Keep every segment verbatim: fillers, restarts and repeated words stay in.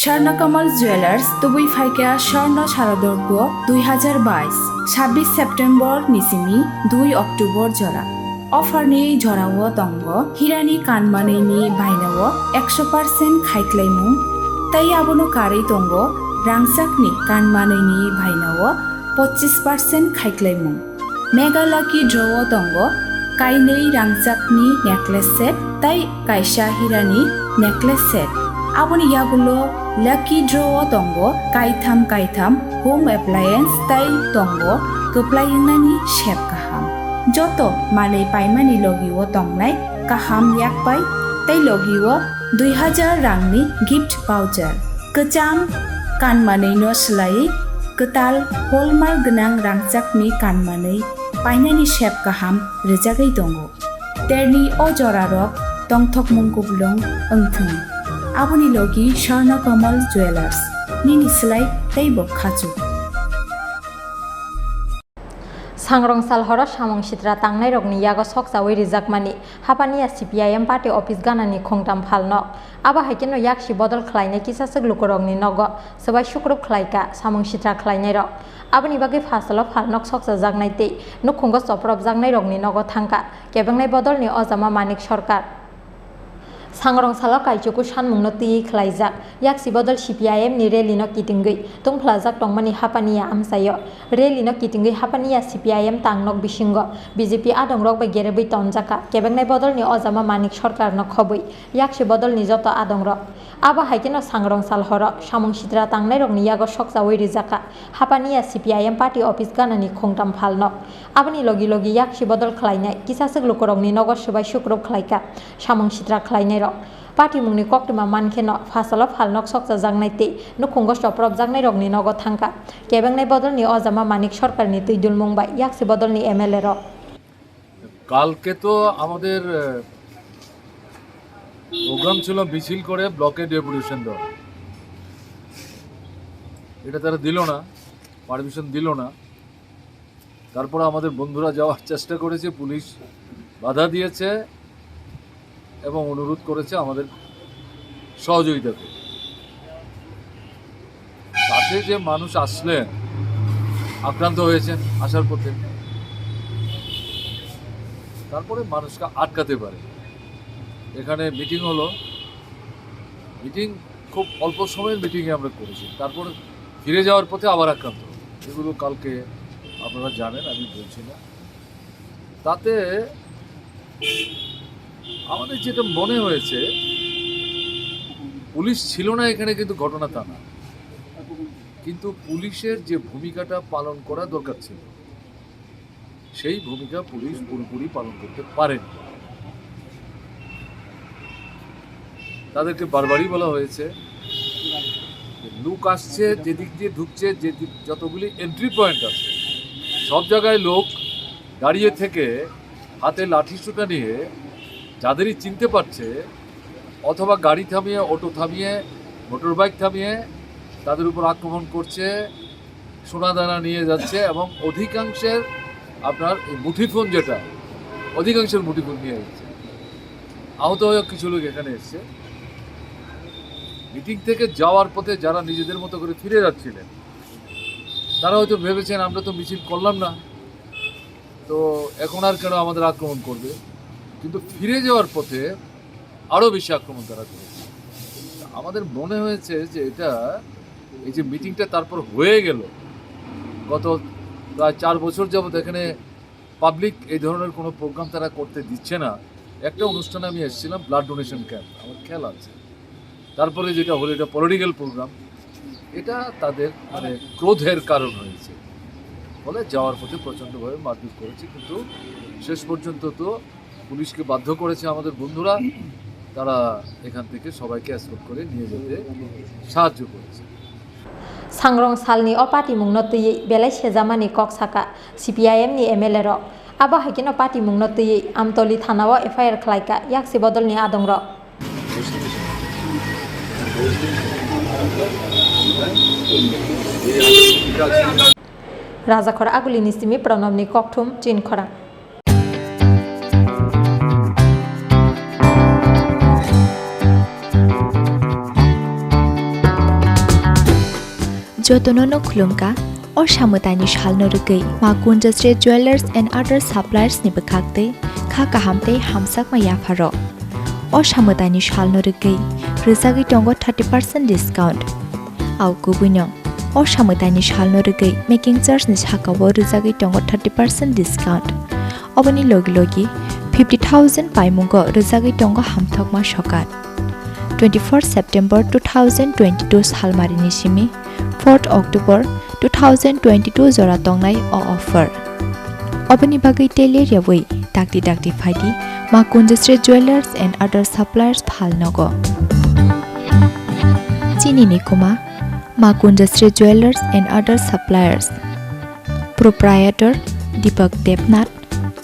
Swarna Kamal Jewelers, tubui phaikha Swarna Sharadorgo dui hazar bais, sabbish September ni simi dui October jora. Offer ni jorao tongo hirani kanmanwi ni bainao ekso percent khaiklaimung, tei abono karwi tongo rangchakni kanmanwi ni bainao pochis percent khaiklaimung. Mega Lucky Draw o tongo kainwi rangchakni necklace set tei kaisa hirani necklace set. Aboni yagulo Lucky Draw o tongo kaitham kaitham home appliance tei tongo kwplai wngnani sep kaham. Joto manwi paimani logi o tongnai kaham yakpai tei logi o dui hazar rangni gift voucher. Kwcham kanmanwi no swlaiwi kwtal hallmark gwnang rangchakni kanmanwi painani sep kaham rwjagwi tongo. Terni o jorarok tongthokmung kuplung wngthung. Aboni logi Swarna Kamal Jewelers, nini swlai teibo khachuk. Sangrong sal horo samung sitra tangnairokni yago sokchawi rijakmani Hapaniya C P I M party office ganani khungtam phalno. Abo hai kheno yaksi bodol khlainai kisaswk lukurokni nogo swbai sukrup khlaika samung sitra khlainairok. Aboni bagwi phasalo phalnok sokchajaknai tei nukhungo chopropjaknairokni nogo thangka kebengnai bodolni ojama Manik Sarkar. Sangrong salo kaichuku sanmungno twiwi khlaijak yaksi bodol C P I M ni rally no kitingwi tungphlajak tongmani Hapaniya amchaio. Rally no kitingwi Hapaniya C P I M tangnok bisingo B J P adongrok bai gerebwi tonjakha kebengnai bodolni ojama Manik Sarkar no khobwi yaksi bodolni joto adongrok. Abo hai kheno Sangrong sal horo samung sitra tangnairokni yago sokchawi rijakha Hapaniya C P I M party office ganani khungtam phalno. Aboni logi logi yaksi bodol khlainai kisaswk lukurokni nogo swbai sukrup khlaika samung sitra khlainairok. Patimungni koktwma mankheno phasalo phalnok sokchajaknai tei nukhungo chopropjaknairokni nogo thangka kebengnai bodolni ojama Manik Sarkarni twi dulmung bai yaksi bodolni M L A rok. কালকে তো আমাদের প্রোগ্রাম ছিল মিছিল করে ব্লকে ডেপুটেশন দেওয়া। এটা তারা দিল না, পারমিশন দিল না। তারপরে আমাদের বন্ধুরা যাওয়ার চেষ্টা করেছে, পুলিশ বাধা দিয়েছে এবং অনুরোধ করেছে আমাদের সহযোগিতা করতে। তাতে যে মানুষ আসলেন, আক্রান্ত হয়েছেন আসার পথে, তারপরে মানুষকে আটকাতে পারে। এখানে মিটিং হলো, মিটিং খুব অল্প সময়ের মিটিংয়ে আমরা করেছি, তারপর ফিরে যাওয়ার পথে আবার আক্রান্ত হলো। এগুলো কালকে আপনারা জানেন, আমি বলছি না। তাতে আমাদের যেটা মনে হয়েছে, পুলিশ ছিল না এখানে কিন্তু ঘটনা তা না, কিন্তু পুলিশের যে ভূমিকাটা পালন করা দরকার ছিল, সেই ভূমিকা পুলিশ পুরোপুরি পালন করতে পারেনি। তাদেরকে বারবারই বলা হয়েছে যে লোক আসছে, যেদিক দিয়ে ঢুকছে, যে দিক, যতগুলি এন্ট্রি পয়েন্ট আছে, সব জায়গায় লোক দাঁড়িয়ে থেকে হাতে লাঠি সোটা নিয়ে যাদেরই চিনতে পারছে, অথবা গাড়ি থামিয়ে, অটো থামিয়ে, মোটর বাইক থামিয়ে তাদের উপর আক্রমণ করছে, সোনা দানা নিয়ে যাচ্ছে এবং অধিকাংশের আপনার এই মুঠিফোন, যেটা অধিকাংশের মুঠিফোন নিয়ে যাচ্ছে। আহত হয়ে কিছু লোক এখানে এসছে। মিটিং থেকে যাওয়ার পথে যারা নিজেদের মতো করে ফিরে যাচ্ছিলেন, তারা হয়তো ভেবেছেন, "আমরা তো মিছিল করলাম না, তো এখন আর কেন আমাদের আক্রমণ করবে?" কিন্তু ফিরে যাওয়ার পথে আরও বেশি আক্রমণ তারা করেছে। আমাদের মনে হয়েছে যে এটা, এই যে মিটিংটা তারপর হয়ে গেল, গত প্রায় চার বছর যাবত এখানে পাবলিক এই ধরনের কোনো প্রোগ্রাম তারা করতে দিচ্ছে না। একটা অনুষ্ঠানে আমি এসেছিলাম, ব্লাড ডোনেশন ক্যাম্প, আমার খেয়াল আছে। তারপরে যেটা হলো, এটা পলিটিক্যাল প্রোগ্রাম, এটা তাদের মানে ক্রোধের কারণ হয়েছে, ফলে যাওয়ার পথে প্রচণ্ডভাবে মারপিট করেছে। কিন্তু শেষ পর্যন্ত তো পুলিশকে বাধ্য করেছে আমাদের বন্ধুরা, তারা এখান থেকে সবাইকে এসকর্ট করে নিয়ে যেতে সাহায্য করেছে। Sangrong salni o patimungno twiwi belai sejamani kok saka C P I M ni M L A rok. Abo hai kheno patimungno twiwi Amtoli thanao F I R khlaika yaksi bodolni adongrok. Rajakhor Agulini simi Pranobni kokthum Chinkhorang. Jotono no khulumkha, o samwtaini salno rwgwi Ma Kunjasri Jewellers and Other Suppliers ni bwkhaktwi kha kaham tei hamsakma yapharo. O samwtaini salno rwgwi rwjagwi tongo thirty percent discount. Au kubuino, o samwtaini salno rwgwi making charge ni sakao rwjagwi tongo thirty percent discount. Oboni logi logi fifty thousand paimungo rwjagwi tongo hamthokma sokat. Twenty-four September two thousand twenty-two salmarini simi fourth October two thousand twenty-two jora tongnai o offer. Oboni bagwi tei ler yawi dakti dakti phaidi Ma Kunjasri Jewellers and Other Suppliers Phalnogo. Chini ni kuma Ma Kunjasri Jewellers and Other Suppliers. Proprietor Deepak Debnath,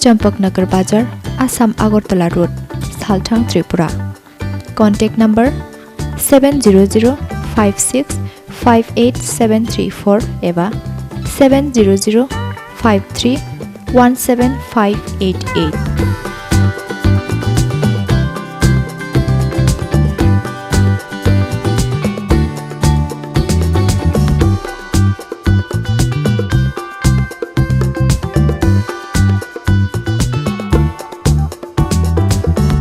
Champaknagar Bazar, Assam Agartala Road, Salthang, Tripura. Contact number seven zero zero five six five eight seven three four eba seven zero zero five three one seven five eight eight.